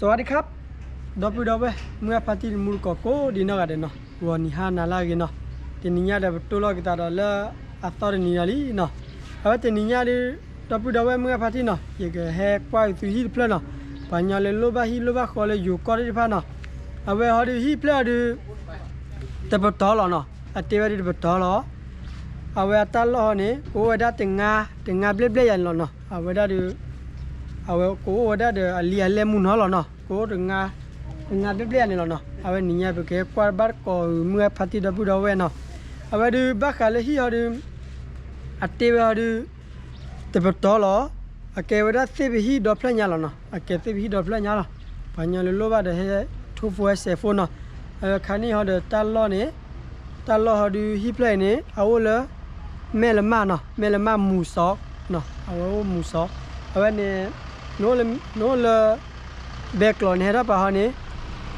สวัสดีครับ ဒီပုၢ်ဒီဝဲၢ် မုၢ်အဖါတံၢ်တမူတကိးကိးဒံနီၢ်ဂၤဒဲးနီၤ, ဂီၤနံၤဟါနၤလၢအဂ့ၤနီၤ, တနံၤညါဒီးပတိၢ်လိာ်က့ၤသးဒီးလၢအသီတနံၤညါလံနီၤ, အဝဲတနံၤညါဒီး ဒီပုၢ်ဒီဝဲၢ်မုၢ်အဖါတံၢ်နီၤ, ယကဟဲကွၢ်သုဟံၣ်တဖျၢၣ်နီၤ, ပှၤကညီလၢလိၣ်ဘၣ်ဟံၣ်လိၣ်ဘၣ်ဃီလၢယိၤကီၢ်သ့ၣ်တဖၣ်နီၤ, အဝဲဟီဒီးဟံၣ်ဖျၢၣ်အီၤဒီး တပတီၢ်လီၤနီၤ, အတဲဝဲဒၣ်တပတီၢ်လီၤ, အဝဲအတၢ်လီၢ်ဟီန့ၣ် ကအိၣ်ဝဲဒၣ်တငါ တငါဘျဲၣ်ဘျဲၣ်ယၤန့ၣ်လီၤနီၤ, အဝဲဒၣ်ဒီး အဝဲကအိၣ်ဝဲဒၣ်ဒီးအလံာ်အလဲၢ်မူနီၤလီၤနီၤ, ကအိၣ်တငါ တငါဘျဲၣ်ဘျဲၣ်ယၤန့ၣ်လီၤနီၤ, အဝဲနံၤညါပကဟဲကွၢ်ဘၣ်တကိးမုၢ်အဖါတံၢ်ဒီပုၢ်ဒီဝဲၢ်နီၤ, အဝဲဒုးဘၣ်ဃးလၢဟံၣ်ဟီဒီး အတဲဝဲဟီဒီး တပတီၢ်လီၤ, အကဲဝဲဒၣ်သ့ၣ်ပဟံၣ်ဒီဖျၢၣ်ညါလီၤနီၤ, အကဲသ့ၣ်ပဟံၣ်ဒီဖျၢၣ်ညါလီၤ, ပှၤကညီလၢလိၣ်ဘၣ်ဒီးဟဲ ထိၣ်ဖိဟဲစဲးဖိနီၤ, အဝဲခါန့ၣ်ဟီဒီးတၢ်လီၢ်န့ၣ် တၢ်လီၢ်ဟီဒီးဟံၣ်ဖျၢၣ်အံၤန့ၣ် အအိၣ်လၢ မဲၢ်လမၢ်နီၤ, မဲၢ်လမၢ်မူစီၤ, အဝဲအိၣ်မူစီၤ, အဝဲန့ၣ် နအိၣ်လၢ ဘဲကျိးနဟဲထီၣ်ပာ်ဟီန့ၣ်,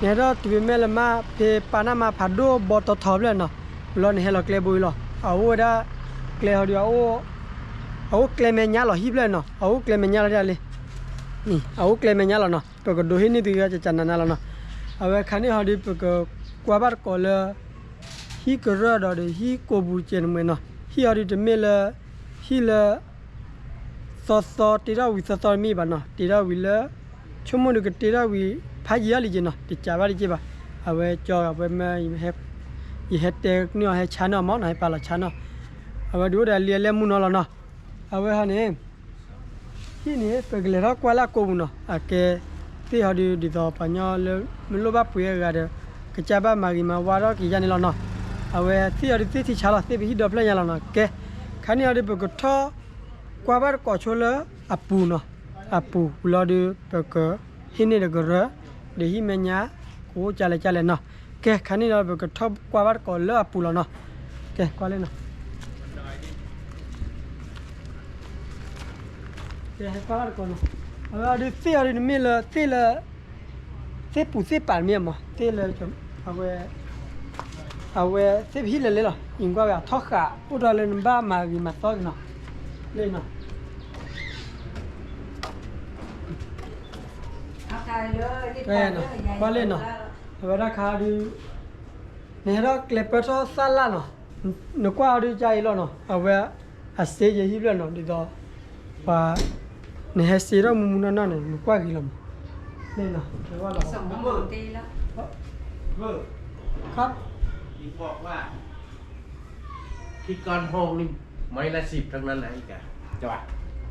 နဟဲထီၣ်တုၤဖဲမဲၢ်လမၢ် ဖဲပာ်နၢ်မၤဖးဒိၣ်ဘီတီထီဖျၢၣ်နီၤ, လီၤနဟဲလီၤကျဲဘိအံၤလီၤ, အအိၣ်ဝဲဒၣ် ကျဲဟီဒီး အအိၣ်ကျဲမဲာ်ညါလီၤဟံၣ်ဖျၢၣ်နီၤ, အအိၣ်ကျဲမဲာ်ညါလီၤဒၣ်လံ, အအိၣ်ကျဲမဲာ်ညါလီၤနီၤ, ပကဒိးဟ့ၣ်န့ၢ်သုကကနၤနၤလီၤနီၤ, အဝဲခါန့ၣ်ဟီဒီး ပကကွၢ်ဘၣ်တကိးလၢ ဟံၣ်ကရၢၢ်ဒီးဒီးဟံၣ်ကိာ်ပူၤကဲန့ၣ်မ့ၢ်နီၤ, ဟံၣ်ဟီဒီးတမ့ၢ်လၢ ဟံၣ်လၢ သီသီတ့ထီၣ်ဝံၤသီသီတမ့ၢ်ဘၣ်နီၤ, တ့ထီၣ်ဝံၤလၢ ဆိကမိၣ်ဒီးကတ့ထီၣ်ဝံၤ ဖးယံာ်အီၤလံက့နီၤ, တကးဘၣ်လံက့ဘၣ်, အဝဲကၠီအဝဲမၢ ယဟဲတဲန့ၢ်အီၤ ဟဲဆါန့ၢ်အီၤမ့ၢ်နီၤ, ဟဲပာ်လီၤဆါန့ၢ်အီၤ, အဝဲဒုးအိၣ်ဒီးအလံာ်အလဲၢ်မူနီၤလီၤနီၤ, အဝဲဟီန့ၣ် ဟံၣ်န့ၣ် ပကလဲၤထီၣ်ကွၢ်လၢအကိာ်ပူၤနီၤ, အကဲ သ့ၣ်ဟီဒီး ဒ်သိးပှၤကညီလၢမ့ၢ်လိၣ်ဘၣ်ပှ့ၤအဂၤဒီး ကစၢ်ဘၣ်မၤဂ့ၤမၤဝါထီၣ်က့ၤယါန့ၣ်လီၤနီၤ, အဝဲသ့ၣ်ဟီဒီးသ့ၣ်ထံဆါလီၤ, သ့ၣ်ပဟံၣ်ဒီဖျၢၣ်ညါလီၤနီၤ, ကဲ ခါန့ၣ်ဟီဒီး ပကထီၣ်ကွၢ်ဘၣ်တကိးဆိလၢအပူၤနီၤ, အပူၤလီၤဒီး ပကဟ့ၣ်န့ၢ်ဒီးကရၢ ဒီးဟံၣ်မဲာ်ညါ ကအိၣ်ကၢ်လဲၣ်ကၢ်လဲၣ်နီၤ, ကဲ ခါန့ၣ်ဒီး ပကထီၣ်ကွၢ်ဘၣ်တကိးလၢအပူၤလီၤနီၤ, ကဲ ကွၢ်လၢနီၤ ကဲ ဟဲကွၢ်ဘၣ်တကိးနီၤ, အဝဲဒုးသ့ၣ်အီၤဒုးနမ့ၢ်လၢသ့ၣ်လၢ သ့ၣ်ပူၤသ့ၣ်ပာ်တမ့ၢ်မး သ့ၣ်လၢ အဝဲ အဝဲသ့ၣ်ပဟံၣ်လၢလဲၣ်လီၤ, ယကွၢ်ဝဲအထီၣ်ဃာ်အိၣ်ဒီးလၢနဘၣ်မၤဂ့ၤမၤသီက့ၤနီၤ, လၢနီၤ ကွၢ်လၢနီၤ, အဝဲဒၣ်ခါဒုး နဟဲထီၣ်ကျဲပၢထီၣ်သၣ်လၣ်နီၤ, နကွၢ်အီၤဒုးကါအံၤလီၤနီၤ, အဝဲ အစ့ယဲဟံၣ်ဖျၢၣ်နီၤ, ဒ်သိး ပှၤ နဟဲစ့ထီၣ်မူမူနီၢ်နီၢ်န့ၣ် နကွၢ်ဂ့ၤလီၤမး, လၢနီၤ တဲဝဲလီၤ ครับ ที่ก้อนโฮงนี่ไม้ละสิบทั้งนั้นนะอีกอะใช่ปะ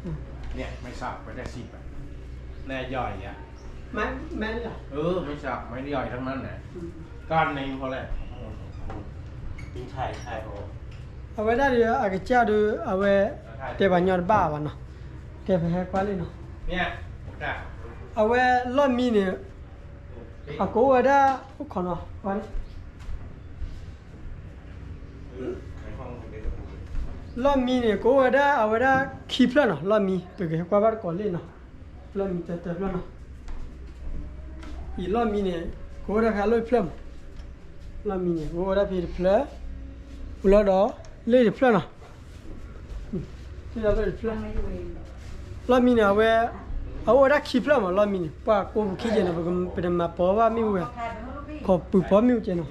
อืม เนี่ยไม้สักไม้ละสิบอะแน่ย่อยอะ ไม้ ไม้นี่เหรอ เออไม้สักไม้ย่อยทั้งนั้นนะ อืม ก้อนหนึ่งพอแล้ว ใช่ใช่โอ้ အဝဲဒၣ်ဒီးအကစၢ်ဒီး အဝဲ တဲပှၤညီတဘၣ်ဘၣ်နီၤ, ကဲပဟဲကွၢ်လံနီၤ, အဝဲလီၢ်မံန့ၣ် အကအိၣ်ဝဲဒၣ် အိၣ်ခိးနီၤ ကွၢ်လံ လီၢ်မံန့ၣ် ကအိၣ်ဝဲဒၣ် အဝဲဒၣ်ခံဖျၢၣ်နီၤ, လီၢ်မံ ပကဟဲကွၢ်ဘၣ်တကိးလံနီၤ, လီၢ်မံတၢတၢဖျၢၣ်နီၤ, အံၤလီၢ်မံန့ၣ် ကအိၣ်ဝဲဒၣ်ဖဲအလီၢ်တဖျၢၣ်မး, လီၢ်မံန့ၣ် ကအိၣ်ဝဲဒၣ်ဖဲတဖျၢၣ်, အိၣ်လီၤဒီး လၢတဖျၢၣ်နီၤ လီၢ်မံန့ၣ် အဝဲ အအိၣ်ဝဲဒၣ်ခံဖျၢၣ်မး လီၢ်မံန့ၣ် ပှၤကိးပူၤခံကဲနီၤ ပတမၤပိာ်ဘၣ်မ့ၣ်အူဝဲ ခိးပုၢ်ပိာ်မ့ၣ်အူကဲနီၤ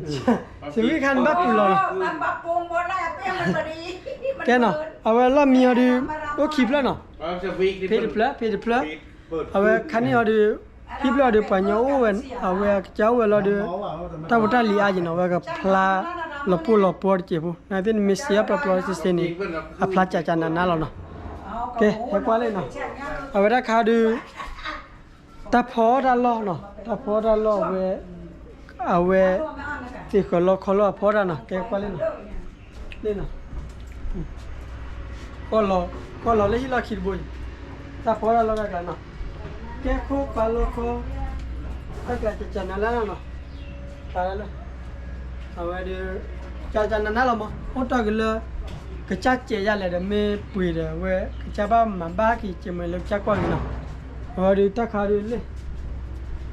ပီလံနီၤ စဝံခါန့ၣ်ဘၣ်ပူၤလီၤနီၤ ကဲနီၤ အဝဲလီၢ်မံအီၤဒီး အိၣ်ခံဖျၢၣ်နီၤ ဖဲတဖျၢၣ် ဖဲတဖျၢၣ် အဝဲခါန့ၣ်အီၤဒီး ဟံၣ်ဖျၢၣ်အီၤဒီး ပှၤညီအိၣ်ဝဲ အဝဲအကစၢ်အိၣ်ဝဲလီၤဒီး တၢ်ဖိတၢ်လံၤအါက့နီၤ အဝဲကဖျါလီၤပှီၢ်လီၤပှီၢ်တစဲးဖိ နာ်သ့ၣ်နမ့ၢ်စံးအီၤပျီပျီစ့စ့န့ၣ် အဖျါကၠးကၠးနးနးလီၤနီၤ ကဲ ဟဲကွၢ်လံနီၤ အဝဲဒၣ်ခါဒီး တၢ်ဖီတၢ်လီၢ်နီၤ တၢ်ဖီတၢ်လီၢ်အဝဲ အဝဲ သ့ၣ်ဃၢၤလီခီလီၢ်အဖီတၢ်နီၤ ကဲကွၢ်လံနီၤ လံနီၤ ကီၢ်လီၤ ကီၢ်လီၤလၢဟံၣ်လီၢ်ခံတဘိအံၤ တၢ်ဖီတၢ်လီၢ်တၢ်ကျါနီၤ ကဲခိၣ်ပာ်လီခီ တၢ်ကျါကကနၤလၢနီၤ, တၢ်လၢ အဝဲဒုး ကကနၤနၤလီၤမး အိၣ်တ့ၢ်က့ၤလၢ ကစၢ်စဲးယါလဲၣ်ဒီး မ့ၢ်ပှ့ၤဒီး အဝဲ ကစၢ်ဘၣ်မၤဘၣ်က့ၤ ကဲမ့ၢ်လၢကစၢ်ကွၢ်က့ၤနီၤ, အဝဲဒုးတၢ်ခါဒုးလၢ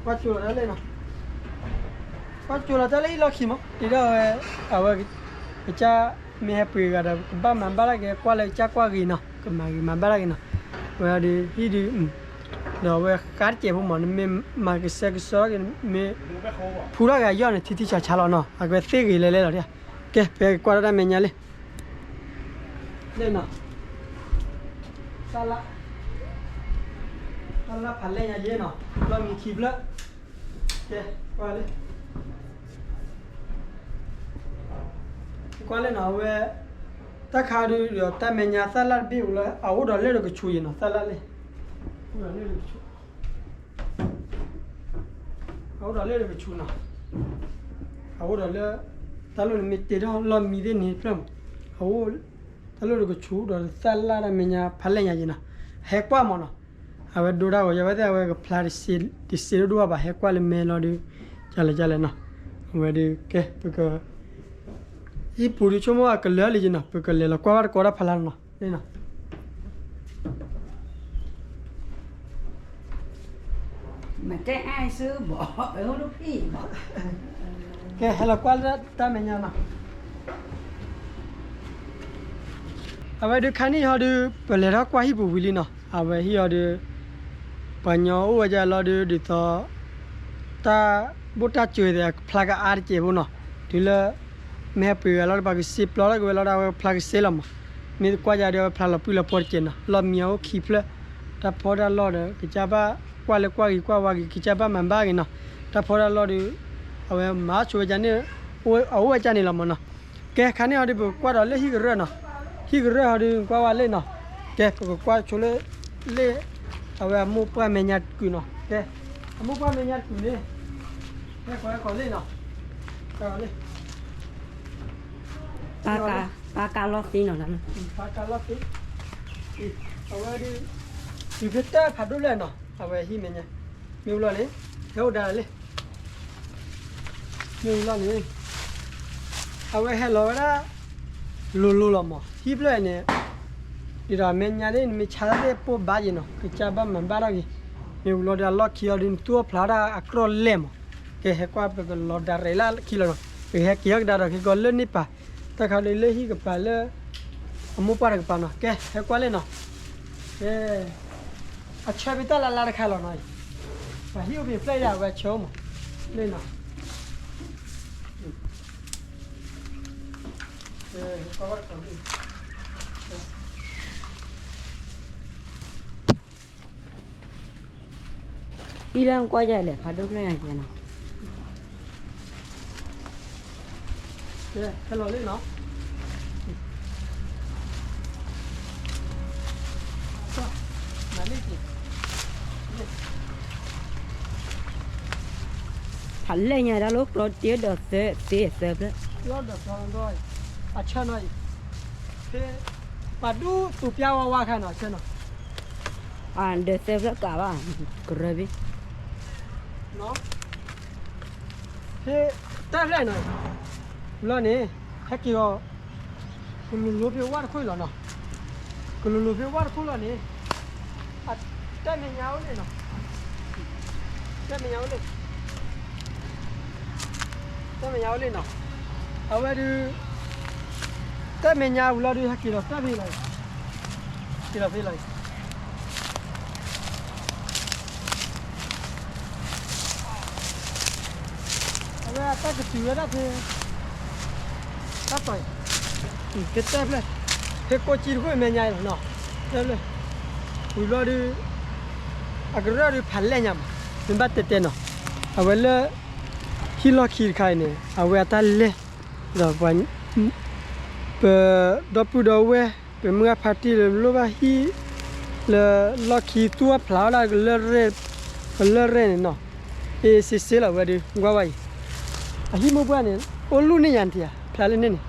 ကွၢ်ကၠိလီၤတၢ်လၢနီၤ, ကွၢ်ကၠိလီၤတၢ်လၢဟံၣ်လီၢ်ခံမး ဒ်ဒီးဝဲ အဝဲ ကစၢ်မ့ၢ်ဟဲပှ့ၤဂၤဒီး ကဘၣ်မၤဘၣ်တၢ်က့ၤ ကွၢ်လၢကစၢ်ကွၢ်က့ၤနီၤ ကမၤဂ့ၤမၤဘၣ်တၢ်က့ၤနီၤ, အဝဲဒုးဟံၣ်ဒုး ဒီးအဝဲဃါတစဲးဖိမး နမ့ၢ်မၤကစဲကဆှီထီၣ်က့ၤ မ့ၢ်ဖူထီၣ်က့ၤအယီၢ်န့ၣ် ထံထံဆးဆးလီၤနီၤ အကသ့ဂ့ၤလဲၤလဲၤလီၤ, ကဲ ပကကွၢ်တၢ်မဲာ်ညါလံ လၢနီၤ, တၢ်လၢ တၢ်လၢဖးလဲၢ်ညါယဲနီၤ လီၢ်မံခံဖျၢၣ်, ကဲ ကွၢ်လံ ကွၢ်လၢနီၤ အဝဲ တၢ်ခါဒုးဒီး တၢ်မဲာ်ညါသၣ်လၣ်တဘ့ၣ်အိၣ်လၢ အအိၣ်ဒီးလၢတကဆူးယဲနီၤ သၣ်လၣ်လံ, အိၣ်ဒီးလၢတကဆူး အအိၣ်ဒီးလၢတကဆူးနီၤ, အအိၣ်ဒီးလၢ တၢ်လိၣ်န့ၣ်မ့ၢ်တ့ထီၣ်လီၢ်မံသ့ၣ်န့ၣ်ဖျၢၣ်မး, အအိၣ် တၢ်လိၣ်တကဆူးဒီးသၣ်လၣ်တၢ်မဲာ်ညါဖးလဲၢ်ညါယဲနီၤ, ဟဲကွၢ်မးနီၤ, အဝဲဒိတၢ်ဂီၤယၤဝဲသ့ၣ် အဝဲကဖျါတစ့ဒိၣ်ဘၣ် ဟဲကွၢ်လၢမဲာ်လီၤဒုး, ကလဲၤကလဲၤနီၤ, အဝဲဒုးကဲ ပက ဟံၣ်ပူၤဒုးဆိကမိၣ်အကလၢာ်လံယဲနီၤ ပကလဲၤလီၤကွၢ်ဘၣ်တကိးတၢ်ဖးလၢ်နီၤ, ကဲ ဟဲလီၤကွၢ်လၢတၢ်မဲာ်ညါနီၤ, အဝဲဒုးခါန့ၣ်ဟီဒုး ပလဲၤထီၣ်ကွၢ်ဟံၣ်ပူၤဝံၤလံနီၤ, အဝဲဟံၣ်ဟီဒုး ပှၤညီအိၣ်ဝဲဒၣ်လီၤဒုး ဒ်သိး တၢ်ဘိၣ်တၢ်စၢၤသ့ၣ် ဖျါကအါတစဲးဖိနီၤ, တုၤလၢ မ့ၢ်ဟဲပှ့ၤဂၤလီၤဒီး ပှၤကစ့ပျီထီၣ်က့ၤဝဲလီၤဒီး အဝဲဖျါကစ့လီၤမး, မ့ၢ်တကွၢ်ယၤဒီး အဝဲဖျါလီၤပှံၢ်လီၤဖိတစဲးနီၤ, လီၢ်မံအအိၣ်ခံဖျၢၣ်, တၢ်ဖီတၢ်လီၢ်ဒီး ကစၢ်ဘၣ်ကွၢ်လၢကွၢ်ဂ့ၤကွၢ်ဝါဂ့ၤ ကစၢ်ဘၣ်မၤဘၣ်ဂ့ၤနီၤ, တၢ်ဖီတၢ်လီၢ်ဒီး အဝဲမၤဆိဝဲကန့ၣ် အအိၣ်ဝဲကန့ၣ်လီၤမးနီၤ, ကဲခါန့ၣ်ဟီဒုး ပကကွၢ်ဒီးလၢဟံၣ်ကရၢၢ်နီၤ, ဟံၣ်ကရၢၢ်ဟီဒုး ကွၢ်ဝဲလၢနီၤ, ကဲ ပကကွၢ်ဆိလၢ လၢ အဝဲအမိၢ်ပှၢ်မဲာ်ညါတကုာ်နီၤ, ကဲ အမိၢ်ပှၢ်မဲာ်ညါတကုာ်န့ၣ် ဟဲကီးဟဲကီးလံနီၤ, ဟဲကီးလံ ပာ်ကါလီၢ်သ့နီၤ, ပာ်ကါလီၢ်သ့, အဝဲဒုး တုၤဖဲတၢ်ဖးဒိၣ်လဲၣ်နီၤ, အဝဲဟံၣ်မဲာ်ညါ မ့ၢ်ဝံၤလီၤန့ၣ် ဟဲအိၣ်ဒါလံ, မ့ၢ်ဝံၤလီၤန့ၣ် အဝဲဟဲလီၤဝဲဒၣ် လိၤလိၤလီၤမး ဟံၣ်ဖျၢၣ်န့ၣ်, ဒ်ဒီးအမဲာ်ညါန့ၣ် နမ့ၢ်ဆါသ့ၣ်ပိၢ်ဘါယဲနီၤ ကစၢ်ဘၣ်မၤဘၣ်ထီၣ်ဂ့ၤ, မ့ၢ်ဝံၤလီၤဒီးအလီၢ်ခံအီၤဒုး နသူၣ်အီၣ်ဖျါဒၣ်အကြၢးလဲၣ်မး, ကဲဟဲကွၢ်ပကလီၤဒါရဲးလၢခံလီၤနီၤ, ပကဟဲက့ၤထီၣ်ကဒါဒီးက့ၤကီးလၢန့ၣ်ပာ်, တၢ်ခါဒုးလၢဟံၣ်ကပၤလၢ အမိၢ်ပှၢ်တကပၤနီၤ, ကဲဟဲကွၢ်လံနီၤ, ကဲ အဆၢဖဲတၢ်လၢ်လၢ်တခါလီၤနီၤ, ပှၤဟံၣ်အိၣ်ဖဲဖျၢၣ်ယၤ အဝဲအဆၢအိၣ်မး, လံနီၤ အံၤလၢကွၢ်ယၤလဲၣ် ဖးဒိၣ်ဖျၢၣ်ညါကဲနီၤ, ဟဲလီၤလံနီၤ, ဖးလဲၢ်ညါဒၣ်လၢကျီတ့ဒီးသၢသ့သၢဖျၢၣ်, အဆၢနီၤအံၤ, ဖဲ ပှၤဒူသူၣ်ပျါဝါဝါခါနီၤ ဆၢနီၤ, ဒီးသၢဖျၢၣ်ကးဘၣ်, ကရၢဘ့ၣ် ဖဲတၢ်ဖျၢၣ်နီၤ, လီၤန့ၣ် ဟဲက့ၤအီၤ ကလိၤလိၤဖဲဝၣ်တခိၣ်လီၤနီၤ, ကလိၤလိၤဖဲဝၣ်တခိၣ်လီၤန့ၣ်, တၢ်မဲာ်ညါအိၣ်လံနီၤ, တၢ်မဲာ်ညါအိၣ်လံ တၢ်မဲာ်ညါအိၣ်လံနီၤ, အဝဲဒုး တၢ်မဲာ်ညါဝံၤလီၤဒုး ဟဲက့ၤလီၤတၢ်ဖဲလီၤ, က့ၤလီၤဖဲလီၤ, အဝဲအတၢ်ကတုၤဝဲဒၣ်ဖဲ တၢ်တီၤအံၤ, ဖဲတၢ်ဖျၢၣ်, ဖဲကိးကံတခိၣ်အမဲာ်ညါအံၤလီၤနီၤ, တၢ်ဖျၢၣ်, ဝံၤဘျီဒုး အကရၢၢ်ဒုးဖးလဲၢ်ညါမး, မ့ၢ်ဘၣ်တဲတဲနီၤ, အဝဲလၢ ဟံၣ်လီၢ်ခံတခါအံၤန့ၣ် အဝဲအတၢ်လဲၢ်, ဒီးပှၤ ပဒီပုၢ်ဒီဝဲၢ် ပမုၢ်ဂၢ်ဖါတံၢ်လၢလိၣ်ဘၣ်ဟံၣ် လၢလီၢ်ခံသူၣ်အီၣ်ဖျါအီၣ်ဒၣ်ကလၢရဲၣ်, ကလၢရဲၣ်န့ၣ်နီၤ, အ့စ့စ့လီၤဝဲဒုး ကွၢ်ဝဲအံၤ, အဟံၣ်မိၢ်ပှၢ်န့ၣ် အိၣ်လူၢ်န့ၢ်ယၤနထံၣ်ဧါ, ဖျါလၢန့ၣ်န့ၣ်,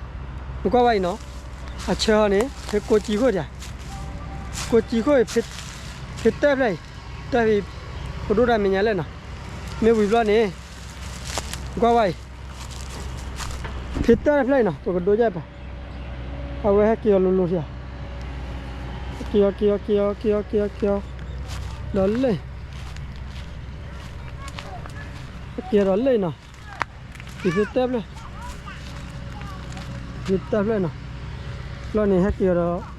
နကွၢ်ဝဲအံၤနီၤ, အဆၢအီၤန့ၣ် ဖဲကိးကံခိၣ်တၢ်, ကိးကံခိၣ်အံၤ ဖဲတၢ်ဖျၢၣ်အံၤ, တၢ်ဖဲ ပဒိၣ်တၢ်မဲာ်ညါလၢနီၤ, မ့ၢ်ဝံၤဘျီန့ၣ် ကွၢ်ဝဲအံၤ ဖဲတၢ်တဖျၢၣ်အံၤနီၤ ပကဒိးယဲၢ်ပၤ အဝဲဟဲက့ၤအီၤလိၤလိၤထံဧါ က့ၤအီၤ က့ၤအီၤ က့ၤအီၤ က့ၤအီၤ က့ၤအီၤ က့ၤအီၤ ဒီးလၢ ဟဲက့ၤအီၤဒီးလၢနီၤ က့ၤဖဲတၢ်တဖျၢၣ် ဖဲတၢ်တဖျၢၣ်နီၤ ဘျီန့ၣ်ဟဲက့ၤအီၤဒီး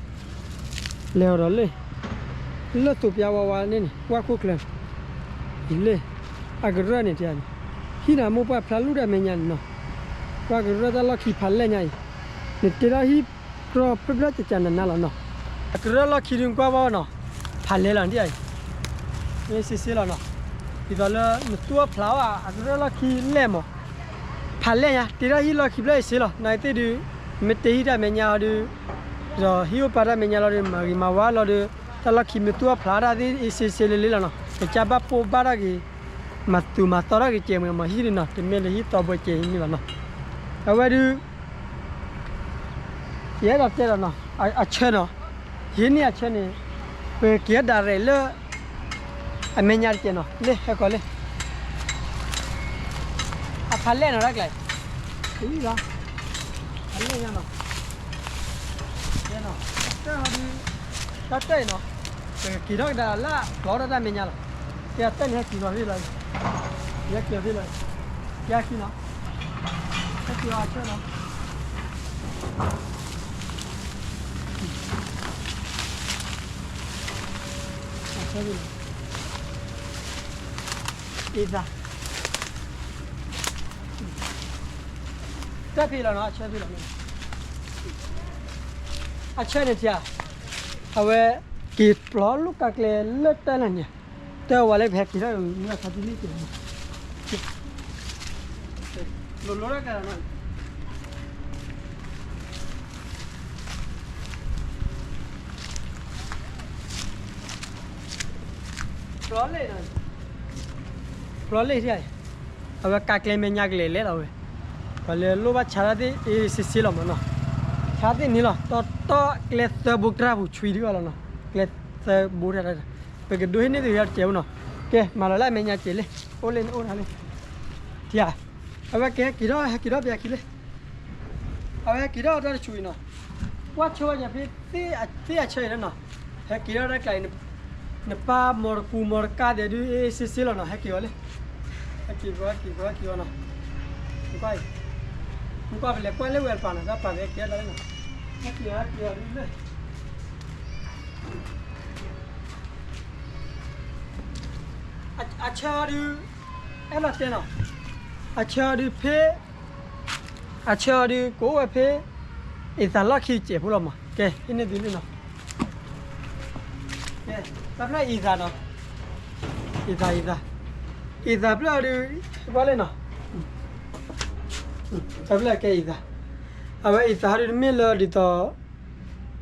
လဲၤအီၤဒီးလၢ လၢသိးပၠါဝါဝါန့ၣ်န့ၣ် ကွၢ်ခိၣ်ချၢ လၢ အကရၢၢ်န့ၣ်တန့ၣ် ဟံးန့ၢ်မိၢ်ပှၢ်ဖျါလူၢ်တၢ်မဲာ်ညါန့ၣ်နီၤ ကွၢ်ကရၢၢ်တၢ်လီၢ်ခံဖးလဲၢ်ညါအံၤ နတ့ထီၣ်ဟံၣ်ကြီဖျၢၣ်ဖျၢၣ်ကကနၤနၤလီၤနီၤ အကရၢၢ်လီၢ်ခံဒုးကွၢ်ဘၣ်နီၤ ဖးလဲၢ်လီၤဒ်အံၤ မ့ၢ်စ့စ့လီၤနီၤ ဒ်သိးလၢနသူၣ်အီၣ်ဖျးအီၣ်အကရၢၢ်လီၢ်ခံလဲၢ်မး ဖးလဲၢ်ညါ တ့ထီၣ်ဟံၣ်လီၢ်ခံဖျၢၣ်အံၤစ့လီၤ နသ့ၣ်ဒုး မ့ၢ်တ့ဟံၣ်တၢ်မဲာ်ညါအီၤဒုး ဒီးဟံၣ်အိၣ်ပာ်တၢ်မဲာ်ညါလီၤဒုး မၤဂ့ၤမၤဝါလီၤဒုး တၢ်လီၢ်ခံမ့ၢ်သူၣ်အီၣ်ဖျးတၢ်သ့ၣ်အံၤစ့စ့လၢလၢလီၤနီၤ ကစၢ်ဘၣ်ပိၢ်ဘၣ်တၢ်ဂ့ၤ မၤသူၣ်မၤသီတၢ်ဂ့ၤကဲးမ့ၢ်မၤဟံၣ်ဒုးနီၤ တမ့ၢ်လၢဟံၣ်သီဘိကဲးဟံၣ်န့ၣ်ဘၣ်နီၤ အဝဲဒုး ယအဲၣ်ဒိးတဲဒီးနီၤ အဆၢနီၤ ယဟံၣ်န့ၢ်အဆၢန့ၣ် ပက့ၤဒၣ်ရဲၣ်လၢ အမဲာ်ညါတကဲးနီၤ လၢဟဲကီးလၢ အဖးလဲၢ်နီၤတၢ်ကျါ လီၤ ဖးလဲၢ်ညါနီၤ ကဲနီၤ တၢ်ဟီဒုး တၢ်တၢ်အံၤနီၤ ပကက့ၤထီၣ်ကဒါလၢကျီတၢ်တၢ်မဲာ်ညါလီၤ ကဲတၢ်န့ၣ်ဟဲက့ၤလီၤရ့ၣ်လီၤ ယဟဲက့ၤလီၤရ့ၣ်လီၤ ကဲခံနီၤ ဟဲက့ၤအီၤအဆၢနီၤ အဆၢ အံသး တၢ်ဖဲလီၤနီၤ အဆၢဖဲလီၤ အဆၢန့ၣ်ထံဧါ အဝဲ က့ၤပျီလိၣ်ကါကျဲလၢတၢ်လၢန့ၣ် တၢ်ဝဲလၢပဟဲက့ၤထီၣ် မ့ၢ်အခါတလံၣ်က့ၤ လိၤလိၤတၢ်ကါနီၤ ပျီလ့ၣ်နီၤ ပျီလ့ၣ်ထံဧါ အဝဲကါကျဲမဲာ်ညါကလဲၤလဲၣ်လီၤဝဲ ပှၤလၢလိၣ်ဘၣ်ဆါတၢ်သ့ၣ်အ့စ့စ့လီၤမးနီၤ ဆါသ့ၣ်န့ၣ်လီၤ တီတီကျဲသၢဘိတြၢ်ပူၤဆွံဒ်အီၤလီၤနီၤ ကျဲသၢဘိတၢ် ပကဒိးဟ့ၣ်န့ၢ်သုဝဲတကဲးဖိနီၤ ကဲ မၤလီၤလၢအမဲာ်ညါကဲးလံ အိၣ်လၢနအိၣ်တၢ်လံ ထံဧါ အဝဲကဟဲက့ၤထီၣ် ဟဲက့ၤထီၣ်ပျီခံလံ အဝဲဟဲက့ၤထီၣ်တၢ်တဆူၣ်အံၤနီၤ ကွၢ်ဆိဝဲညါဖဲ သ့ၣ်အဆၢအံၤလီၤနီၤ ဟဲက့ၤထီၣ်တၢ်ကျါအံၤ နပၢ်မီတကူမီတကါသ့ၣ်ဒုး အ့စ့စ့လီၤနီၤ ဟဲက့ၤဝဲလံ ဟဲက့ၤက့ၤက့ၤက့ၤနီၤ ကွၢ်အံၤ နကွၢ်ပလဲၤကွၢ်လၢဝဲတပၤနီၤ တၢ်ပာ်ဝဲကဲဒၣ်လံနီၤ ဟဲက့ၤက့ၤက့ၤဒုးလၢ အဆၢဒုး အဲၣ်လီၤတဲနီၤ အဆၢဒုးဖဲ အဆၢဒုးကအိၣ်ဝဲဖဲ အံသးလီၢ်ခံစဲးဖိလီၤမး ကဲ ဟ့ၣ်န့ၢ်သုလံနီၤ ကဲ တၢ်ဖျၢၣ်အံသးနီၤ အံသး အံသး အံသးဖျၢၣ်ဒုး ကွၢ်လံနီၤ တၢ်ဖျၢၣ်ကဲအံသး အဝဲအံသးဟီဒုးတမ့ၢ်လၢဒ်သိး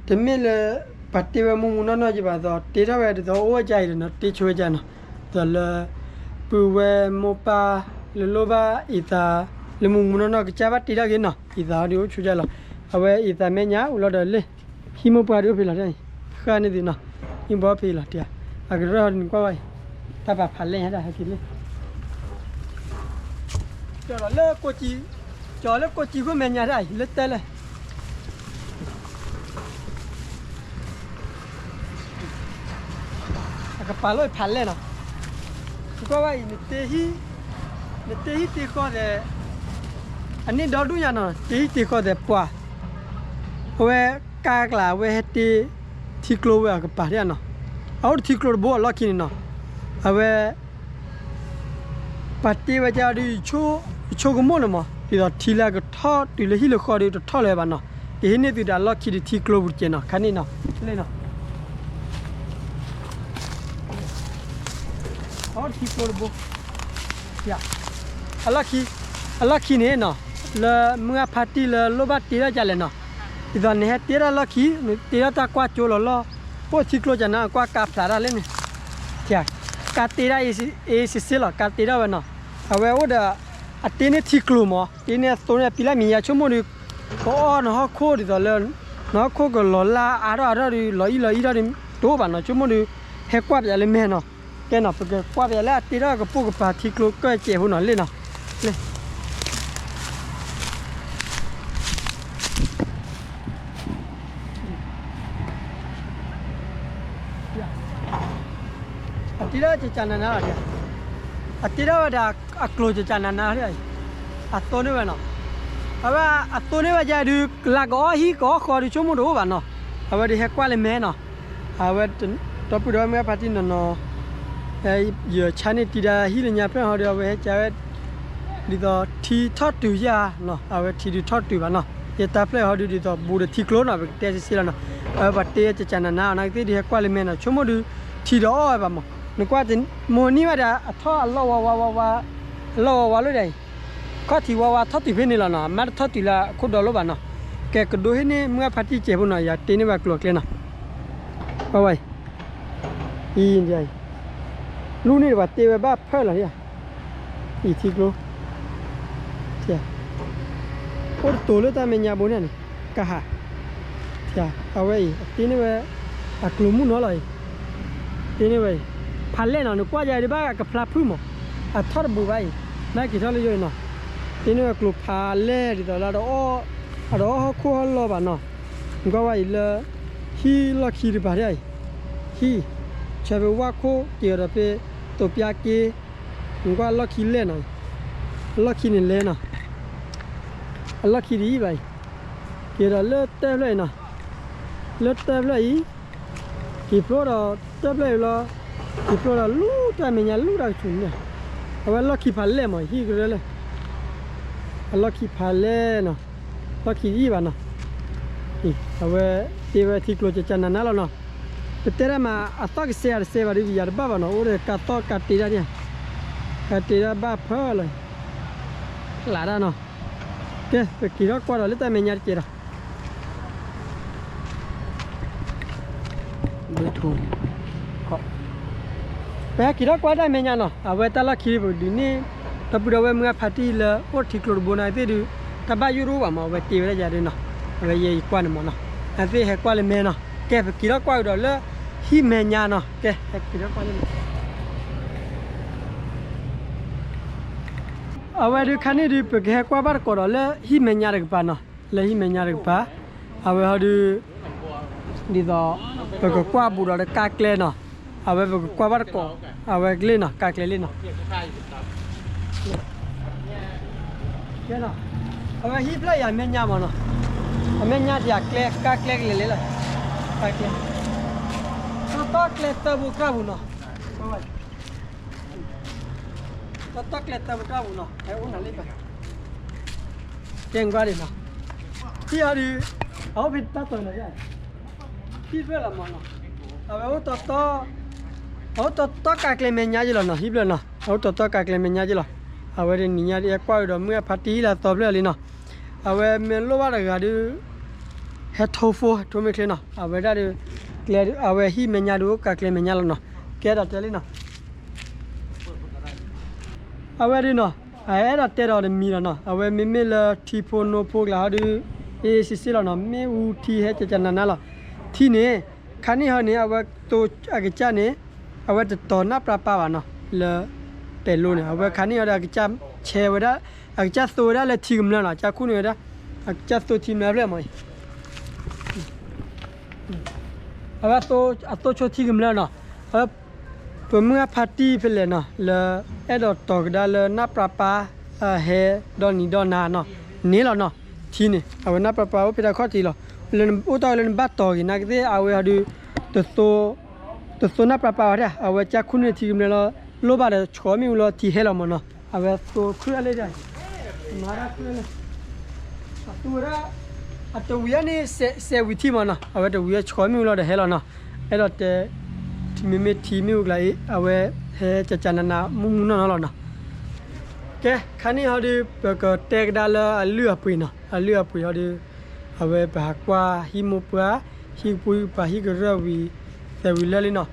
တမ့ၢ်လၢ ပှၤတ့ဝဲမူမူနီၢ်နီၢ်က့ဘၣ်သိး တ့ထီၣ်ဝဲဒ်သိးအိၣ်ဝဲဒ်အံၤဒီးနီၤ တ့ဆိဝဲဒ်နီၤ ဒီးလၢ ပုၢ်ဝဲၢ်မိၢ်ပၢ် လၢလိၣ်ဘၣ်အံသး လၢမူမူနီၢ်နီၢ်ကစၢ်ဘၣ်တ့ထီၣ်က့ၤနီၤ အံသးဟီဒုးအိၣ်ဆိကၢ်လီၤ အဝဲအံသးမဲာ်ညါအိၣ်လီၤဒီးလၢ ဟံၣ်မိၢ်ပှၢ်ဒုးအိၣ်ဖဲလီၤ ဃၣ်န့ၢ်သုနီၤ ဟံၣ်မိၢ်ပှၢ်အိၣ်ဖဲလီၤတံၢ် အကရၢၢ်ဟီဒုးနကွၢ်ဝဲအံၤ တၢ်ပာ်ဖးလဲၢ်ညါတၢ်ဟဲက့ၤလၢ ကၠီၤလၢကိးကံ ကၠီၤလၢကိးကံခိၣ်မဲာ်ညါတၢ်အံၤ လၢတၢ်လၢ အကပာ်လီၤဖးလဲၢ်နီၤ နကွၢ်ဝဲအံၤ နတ့ဟံၣ် နတ့ဟံၣ်တ့ဃီသဲး အန့ၣ်ဒီဒူၣ်ညါနီၤ တ့ဟံၣ်တ့ဃီသဲးပှၤ အဝဲကါကျါ အဝဲဟဲတ့ ထံကျိဝဲအကပၤဒ်နီၤ အအိၣ်တထံကျိတဘိအလီၢ်ခံန့ၣ်နီၤ အဝဲ ပှၤတ့ဝဲကဒီး ယဆိကမိၣ်န့ၣ်မး ဒ်သိးထံလၢအကထီၣ် တုၤလၢဟံၣ်လၢဃီဒီးတထီၣ်လၢၤဘၣ်နီၤ ကဟ့ၣ်န့ၢ်သုဒီးအလီၢ်ခံဒီးထံကျိပူၤတကဲးနီၤ ခါန့ၣ်နီၤ လ့ၣ်နီၤ အအိၣ်တထံကျိတဘိ အလီၢ်ခံ အလီၢ်ခံန့ၣ်နီၤ လၢမုၢ်ဂၢ်ဖါတံၢ်လၢလိၣ်ဘၣ်တ့ထီၣ်ကလဲၣ်နီၤ ဒ်သိးနဟဲတ့ထီၣ်လီၢ်ခံ နတ့ထီၣ်တၢ်ကွၢ်ကၠိလီၤလီၢ် အိၣ်ထံကျိကနၤ ကွၢ်ကါဖျးတၢ်လၢန့ၣ် ကါတ့ဒၣ်အ့စ့စ့လီၤ ကါတ့ဒၣ်ဝဲနီၤ အဝဲအိၣ်ဒီး အတ့န့ၢ်ထံကျိမး တ့န့ၢ်အသိန့ၣ် ပံၤလၢမံၤယါဆိကမိၣ်ဒီး ကအီၣ်နဟီၣ်ခိၣ်ဒ်သိးလၢ နဟီၣ်ခိၣ်ကလီၤလၢအါထီၣ်အါထီၣ်ဒီး လီၤအံၣ်လီၤအံၣ်ထီၣ်ဒီး တအိၣ်ဘၣ်နီၤ ဆိကမိၣ်ဒီး ဟဲကွၢ်ပယါလၢမဲာ်နီၤ ကဲနီၤ ပကကွၢ်ပယီၤလၢအတ့ထီၣ်ကပိာ်ကပၤထံကျိကၢၢ်စဲးဖိနီၤ လ့ၣ်နီၤ, လ့ၣ် အတ့ထီၣ်ကကနၤနၤလီၤ, အတ့ထီၣ်ဝဲဒၣ်အကျိၤကကနၤနၤလီၤ, အသိန့ၢ်ဝဲနီၤ, အဝဲအသိန့ၢ်ဝဲယၤဒုး လၢကအီၣ်ဟံၣ်ကအီၣ်ဃီဒုး ဆိကမိၣ်တအိၣ်ဘၣ်နီၤ, အဝဲဒုးဟဲကွၢ်လၢမဲနီၤ, အဝဲ ဒီပုၢ်ဒီဝဲၢ်မုၢ်ဖါတံၢ်နီၤနီၤ, ယဆါန့ၢ်တံၤဒါဟံၣ်လၢညါဖျၢၣ်ဟီဒုး အဝဲဟဲကၢဝဲ ဒ်သိးထံထီၣ်တုၤယၤနီၤ, အဝဲထံဒုးထီၣ်တုၤဘၣ်နီၤ, ယတၢ်ဖျၢၣ်ဟီဒုး ဒ်သိးဘူးဒီးထံကျိနီၤ ပကတဲစ့ၢ်လီၤနီၤ, အဝဲပှၤတ့ကကနၤနၤအီၤ နာ်က့သ့ၣ်ဒုးဟဲကွၢ်လၢမဲနီၤ ဆိကမိၣ်ဒုး ထံဒီးအီၣ်ဝဲဘၣ်မး, နကွၢ် မိၢ်နံၣ်ဘၣ်ဒီး အထီၣ်အလီၢ်ဝါဝါဝါဝါ, အလီၢ်ဝါဝါလၢဒၣ်အံၤ, ခီၣ်ထံးဝါဝါထီၣ်တုၤဖဲန့ၣ်လီၤနီၤ, မ့ၢ်တထီၣ်တုၤလၢအခိၣ်ဒီလိၣ်ဘၣ်နီၤ, ကဲကဒိဟ့ၣ်န့ၢ်မုၢ်ဖါတံၢ်စဲးဖိနီၤ, ယတ့န့ၢ်ဘၣ်ကျိၤအကျဲနီၤ, ကွၢ်ဝဲအံၤ အံၤ လူန့ၣ်တဘၣ်တ့ဝဲဘၣ်ဖၢလီၤ, အံၤထံကျိ, အိၣ်တတိၤလၢတၢ်မဲာ်ညါဘိန့ၣ်န့ၣ်, ကဟး, အဝဲအံၤ အတ့န့ၢ်ဝဲ အကျိၤမုၢ်နီၤလီၤအံၤ, တ့န့ၢ်ဝဲအံၤ, ဖးလဲၢ်နီၤ နကွၢ်ယၤဒုးဘၣ်ကဖျါဖုၣ်မး, အထီၣ်တဘူးဘၣ်အံၤ, နက့ၤထီၣ်လၢယိအံၤနီၤ, တ့န့ၢ်ဝဲကျိၤဖးလဲၢ်ဒ်သိးလၢ အတအီၣ်ဟီၣ်ခိၣ်ဟီၣ်လီၢ်ဘၣ်နီၤ, နကွၢ်ဝဲအံၤလၢ ဟံၣ်လီၢ်ခံတပၤဒၣ်အံၤ, ဟံၣ်, ဆၢဖဲဝၣ်ခိၣ်က့ၤအီၤဒီးဖဲ တိာ်ပျါက့, နကွၢ်လီၢ်ခံလဲၢ်နီၤ, အလီၢ်ခံန့ၣ်လဲၢ်နီၤ, အလီၢ်ခံတယံာ်ဘၣ်အံၤ, က့ၤဒီးလၢတၢ်ဖျၢၣ်အံၤနီၤ, လၢတၢ်ဖျၢၣ်အံၤ, က့ၤဖျိဒီးတၢ်ဖျၢၣ်အံၤလီၤ, က့ၤဖျိဒီးလူတၢ်မဲာ်ညါလူတၢ်ကဆူၣ်န့ၣ်, အဝဲလီၢ်ခံဖးလဲၢ်မး ဟံၣ်ကရၢလဲၢ်, အလီၢ်ခံဖးလဲၢ်နီၤ, လီၢ်ခံတယံာ်ဘၣ်နီၤ, အဝဲတ့ဝဲထံကျိၤကကနၤနၤလီၤနီၤ, ပတဲတၢ်မး အသီၣ်ကစဲအတစဲဘၣ်ဒုး ယၤတဘၣ်ဘၣ်နီၤ, အိၣ်ဒီးကးသီၣ်ကးတ့ဒၣ်န့ၣ်, ကးတ့ဒၣ်ဘၣ်ဖၢလီၤ, လးဒၣ်နီၤ, ကဲ ပက့ၤထီၣ်ကွၢ်ဒီးလၢတၢ်မဲာ်ညါတက့ၢ်ဒီး ပဟဲက့ၤထီၣ်ကွၢ်တၢ်မဲာ်ညါနီၤ, အဝဲတၢ်လီၢ်ခံပကဒုးန့ၣ်, ဒီပုၢ်ဒီဝဲၢ်မုၢ်အဖါတံၢ်လၢအိၣ်ထံကျိတဘိနာ်က့သ့ၣ်ဒုး, တၢ်ဘၣ်ယိၣ်တအိၣ်ဘၣ်မး အဝဲတ့ဝဲဒၣ်ယၤဒုးနီၤ, အဝဲယဲယကွၢ်န့ၣ်မးနီၤ, နာ်က့သ့ၣ်ဟဲကွၢ်လၢမဲနီၤ, ကဲ ပက့ၤထီၣ်ကွၢ်ကဒီးလၢ ဟံၣ်မဲာ်ညါနီၤ, ကဲ ဟဲက့ၤထီၣ်ကွၢ်လၢမဲ အဝဲဒုးခါန့ၣ်ဒုး ပကဟဲကွၢ်ဘၣ်တကိးဒီးလၢဟံၣ်မဲာ်ညါတကပၤနီၤ, လၢဟံၣ်မဲာ်ညါတကပၤ, အဝဲဟီဒုး ဒ်သိး ပကကွၢ်ဘူးဒီးတကါကျဲနီၤ, အဝဲပကကွၢ်ဘၣ်တကိး, အဝဲကလ့ၢ်နီၤ ကါကျဲလ့ၢ်နီၤ, အဝဲဟံၣ်ဖျၢၣ်အံၤအမဲာ်ညါမးနီၤ, အမဲာ်ညါဒ်အကျဲ ကါကျဲကလဲၤလဲၤလီၤ, ကါကျဲ, တီတီကျဲသၢဘိတၢ်ပူၤနီၤ, တီတီကျဲသၢဘိတၢ်ပူၤနီၤ, ဟဲအိၣ်နၤလၢ ကဲကွၢ်ဒံးနီၤ, ဟံၣ်အီၤဒုး အအိၣ်ဖဲတၢ်တီၤနီၤ, ဟံၣ်ဖျၢၣ်လီၤမးနီၤ, အဝဲအိၣ်တီတီ, အအိၣ်တီတီကါကျဲမဲာ်ညါက့လီၤနီၤ, ဟံၣ်ဖျၢၣ်နီၤ အအိၣ်တီတီကါကျဲမဲာ်ညါက့လီၤ, အဝဲဒုးနံၤညါဒုးဟဲကွၢ်ကဒီးမုၢ်အဖါတံၢ်လၢအသီဖျၢၣ်လံနီၤ, အဝဲမ့ၢ်လိၣ်ဘၣ်တဂၤဒုး ဟဲထိဖိ ထိမ့ၢ်ချ့နီၤ, အဝဲဒၣ်ဒုး ကျဲ အဝဲဟံၣ်မဲာ်ညါဒုးအိၣ်ကါကျဲမဲာ်ညါလီၤနီၤ, ကဲဒီးတဲလံနီၤ အဝဲဒုးနီၤ, အအဲၣ်ဒိးတဲဒီးတမံၤလီၤနီၤ, အဝဲမ့မ့ၢ်လၢထံဖိနိဖိကျါဟီဒုး အ့ၣ်စ့ၢ်စ့ၢ်လီၤနီၤ, မ့ၣ်အူထံဟဲကကနၤနၤလီၤ, ထံန့ၣ် ခါန့ၣ်ဟီန့ၣ် အဝဲသိအကစၢ်န့ၣ် အဝဲတတီၤနၢ်ပြၢပၢ်ဘၣ်နီၤ, လၢပဲၤလိန့ၣ် အဝဲခါန့ၣ်ဟီဒီး အကစၢ်ဆဲးဝဲဒၣ်, အကစၢ်သိဝဲဒၣ်လၢထံကမျၢၢ်နီၤ, အကစၢ်ခူၣ်န့ၢ်ဝဲဒၣ်, အကစၢ်သိထံကမျၢၢ်ဖျၢၣ်မး အဝဲအသိဆိထံကမျၢၢ်နီၤ, ပမုၢ်အဖါတံၢ်ဖဲလဲၣ်နီၤ လၢအဲၣ်ဒိးတီၤကဒါလၢနၢ်ပြၢပၢ် ဟဲဒီနံၤဒီနၤနီၤ, န့ၣ်လီၤနီၤ, ထံန့ၣ် အဝဲနၢ်ပြၢပၢ်အိၣ်ဖဲတၢ်ခီၣ်ထံးလီၤ, လၢအိၣ်တ့ၢ်လၢနဘၣ်တီၤဂ့ၤနာ်က့သ့ၣ် အဝဲဟီဒုး တသိနၢ်ပြၢပၢ်ဝဲဒၣ်, အဝဲကစၢ်ခူၣ်န့ၢ်ထံကမျၢၢ်လီၤ, လိၣ်ဘၣ်ဒီးဆှီမ့ၣ်အူလီၤထံဟဲလီၤမးနီၤ, အဝဲသိခရၢၣ်လၢဒၣ် မၤတၢ်ခရၢၣ်လၢ အသူဝဲဒၣ်, အတဝံၤအန့ၣ် စဲးဝံၤထံမးနီၤ, အဝဲတဝံၤအဆှီမ့ၣ်အူလီၤဒီးဟဲလီၤနီၤ, အဲၣ်ဒိးတဲ, မ့မ့ၢ်ထံမ့ၣ်အူကျါအံၤ အဝဲဟဲကကနနမုၢ်မုၢ်နီၢ်နီၢ်လီၤနီၤ, ကဲ ခါန့ၣ်ဟီဒုး ပကတဲကဒါလၢအလုၢ်အပှ့ၤနီၤ, အလုၢ်အပှ့ၤဟီဒုး အဝဲပဟးကွၢ်ဟံၣ်မိၢ်ပှၢ်, ဟံၣ်ကပူၤဟံၣ်ကပၤ ဟံၣ်ကရၢၢ်ဝံၤ, သဲးဝံၤလၢာ်လံနီၤ,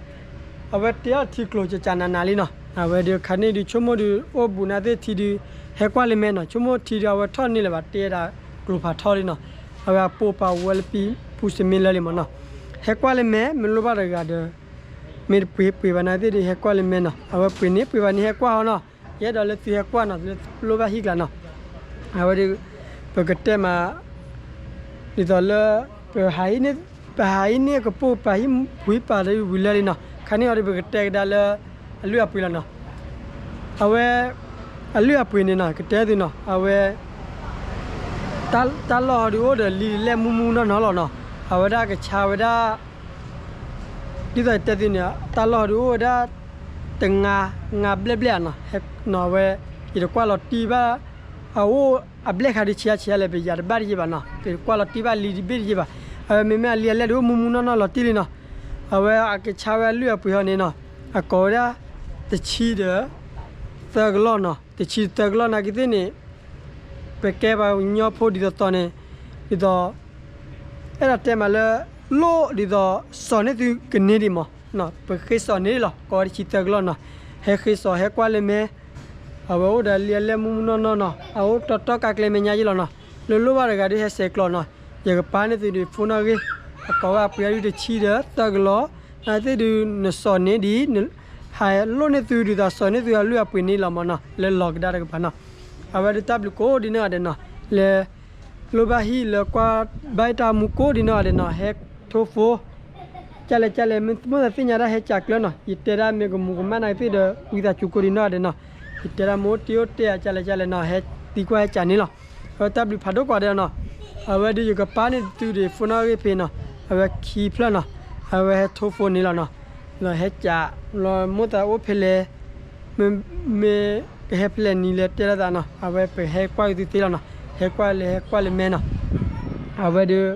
အဝဲတ့အီၤထံကျိၤကကနနလံနီၤ, အဝဲဒုးခါန့ၣ်ဒုး ဆိကမိၣ်ဒုး အိၣ်ဘူးနာ်သ့ၣ်ထံဒုး ဟဲကွၢ်လၢမဲနီၤ, ဆိကမိၣ်ထံဒုး အဝဲထီၣ်န့ၢ်လၢၤဘၣ် တ့ဒၣ်ကျိၤဖးထီလံနီၤ, အဝဲအပိာ်ပာ်ဝဲလၢပံပူၤစ့မ့ၢ်လၢာ်လံမးနီၤ, ဟဲကွၢ်လၢမဲ မ့ၢ်လိၣ်ဘၣ်တဂၤဒီး မ့ၢ်တပှ့ၤပှ့ၤဘၣ်နာ်က့သ့ၣ်ဒီး ဟဲကွၢ်လၢမဲနီၤ, အဝဲပှ့ၤန့ၢ်ပှ့ၤဘၣ်န့ၣ် ဟဲကွၢ်အီၤနီၤ, ယအဲၣ်ဒိးလၢသုဟဲကွၢ်နီၤ, လၢပျိဘၣ်ဟံၣ်ကျါနီၤ, အဝဲဒီး ပကတဲမး ဒ်သိးလၢ ပဟးဟံးန့ၢ် ပဟးဟံးန့ၢ်ကပိာ် ပဟံးပှ့ၤပာ်တဝံၤလၢလံနီၤ, ခါန့ၣ်အီၤဒီး ပကတဲကဒါလၢ အလုၢ်အပှ့ၤလီၤနီၤ. အဝဲ အလုၢ်အပှ့ၤန့ၣ်နီၤ ကတဲသုနီၤ, အဝဲ တၢ်လီၢ်ဟီဒုးအိၣ်ဒီးလံာ်လဲၢ်မူမူနီၢ်နီၢ်လီၤနီၤ, အဝဲဒၣ်ကဆါဝဲဒၣ် ဒ်သိးယတဲသုန့ၣ် တၢ်လီၢ်ဟီဒုးအိၣ်ဝဲဒၣ် တငါ ငါဘျဲၣ်ဘျဲၣ်နီၤ, နီၤအဝဲ ယတကွၢ်လီၤတံၢ်ဘၣ် အအိၣ်အဘျဲၣ်ခါဒုးဆံးဆံးလဲၣ် ပယၤတဘၣ်တယဲၢ်ဘၣ်နီၤ, ယတကွၢ်လီၤတံၢ်ဘၣ်လံာ်တဘ့ၣ်တယဲၢ်ဘၣ်, အဝဲမ့မ့ၢ်အလံာ်အလဲၢ်ဒုးအိၣ်မူမူနီၢ်နီၢ်လီၤတံၢ်လံနီၤ, အဝဲအကဆါဝဲအလုၢ်အပှ့ၤဟီန့ၣ်နီၤ, အကိးဝဲဒၣ် တဆံဒီး သၢကလီၢ်နီၤ, တဆံသၢကလီၢ်နာ်က့သ့ၣ်န့ၣ် ပကဲပှၤကညီဖိဒ်သိးသိးန့ၣ် ဒ်သိး အဲၣ်ဒိးတဲမးလၢ လိၣ်ဒ်သိး စီၤန့ၢ်သုကန့ၢ်ဒံးမး, ပဃ့စီၤန့ၢ်လီၤ ကိးဝဲတဆံသၢကလီၢ်နီၤ, ဟဲဃ့စီၤဟဲကွၢ်လၢမဲ, အဝဲအိၣ်ဒီးလံာ်အလဲၢ်မူမူနီၢ်နီၢ်နီၤ, အအိၣ်တီတီကါကျဲမဲာ်ညါယ့ၢ်လီၤနီၤ, လၢလိၣ်ဘၣ်တဂၤဒုးဟဲစဲးကျိးနီၤ, ယကပာ်န့ၢ်သုဒံး phone နီၣ်ဂံၢ်, အကိးဝဲအပှ့ၤအဒုးတဆံဒီးသၢကလီၢ်, နာ်က့သ့ၣ်ဒုး နစီၤန့ၢ်ဒံး ဟးလိၣ်န့ၢ်သုဒ်သိးစီၤန့ၢ်သုအလုၢ်အပှ့ၤန့ၣ်လီၤမးနီၤ, လၢလီၤကဒါတကပၤနီၤ, အဝဲဒုးတၢ်ဘျုးကိးဒံးနီၢ်ဂၤဒဲးနီၤ, လၢ လိၣ်ဘၣ်ဟံၣ်လၢကွၢ်ဘၣ်တၢ်မူကိးဒံးနီၢ်ဂၤဒဲးနီၤ, ဟဲထိ phone, ကၢ်လဲၣ်ကၢ်လဲၣ် မ့ၢ်မိၣ်သးသ့ၣ်ညါဒၣ်ဟဲကးကျၢၤနီၤ, ယတဲဒၣ်မ့ၢ်ကမူၤကမၣ်နာ်က့သ့ၣ်ဒီး ဝံသးစူၤကိးဒံးနီၢ်ဂၤဒဲးနီၤ, ယတဲဒၣ်မ့ၢ်အိၣ်တ့ၢ်အိၣ်တဲာ် ကၢ်လဲၣ်ကၢ်လဲၣ်နီၤ ဟဲသံကွၢ်ဟဲကးန့ၣ်လီၤ, အဝဲတၢ်ဘျုးဖးဒိၣ်ကိးဂၤဒဲးနီၤ, အဝဲဒုးယကပာ်န့ၢ်သုဒံး phone နီၣ်ဂံၢ်ဖဲနီၤ, အဝဲခံဖျၢၣ်နီၤ, အဝဲဟဲထိ phone န့ၣ်လီၤနီၤ, ဒီးဟဲကး လီၤမိၣ်သးအိၣ်ဖဲလဲၣ် မ့ၢ်ကဟဲဖဲလဲၣ်နံၤလဲၣ်တဲဒၣ်သးနီၤ, အဝဲပဟဲကွၢ်က့ၤသုသ့လီၤနီၤ, ဟဲကွၢ်လၢဟဲကွၢ်လၢမဲနီၤ, အဝဲဒုး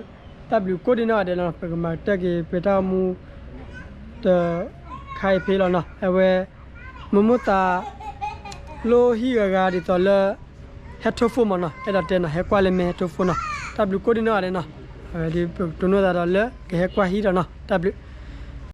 တၢ်ဘျုးကိးဒံးနီၢ်ဂၤဒဲးလီၤ, ပကမၤကတၢၢ်က့ၤပတၢ်အိၣ်မူ တခါအံၤဖဲလီၤနီၤ, အဝဲ မိၢ်မိၢ်သး လိၣ်ဟံၣ်ဂၤဂၤဒ်သိးလၢ ဟဲထိ phone မးနီၤ, အဲၣ်ဒိးတဲနီၤ ဟဲကွၢ်လၢမဲဟဲထိ phone နီၤ, တၢ်ဘျုးကိးဒံးနီၢ်ဂၤဒဲးနီၤ, အဝဲဒုးပကတိၢ်နီၣ်သးဒီးလၢကဟဲကွၢ်ဟံၣ်ဒီးနီၤ, တၢ်ဘျုး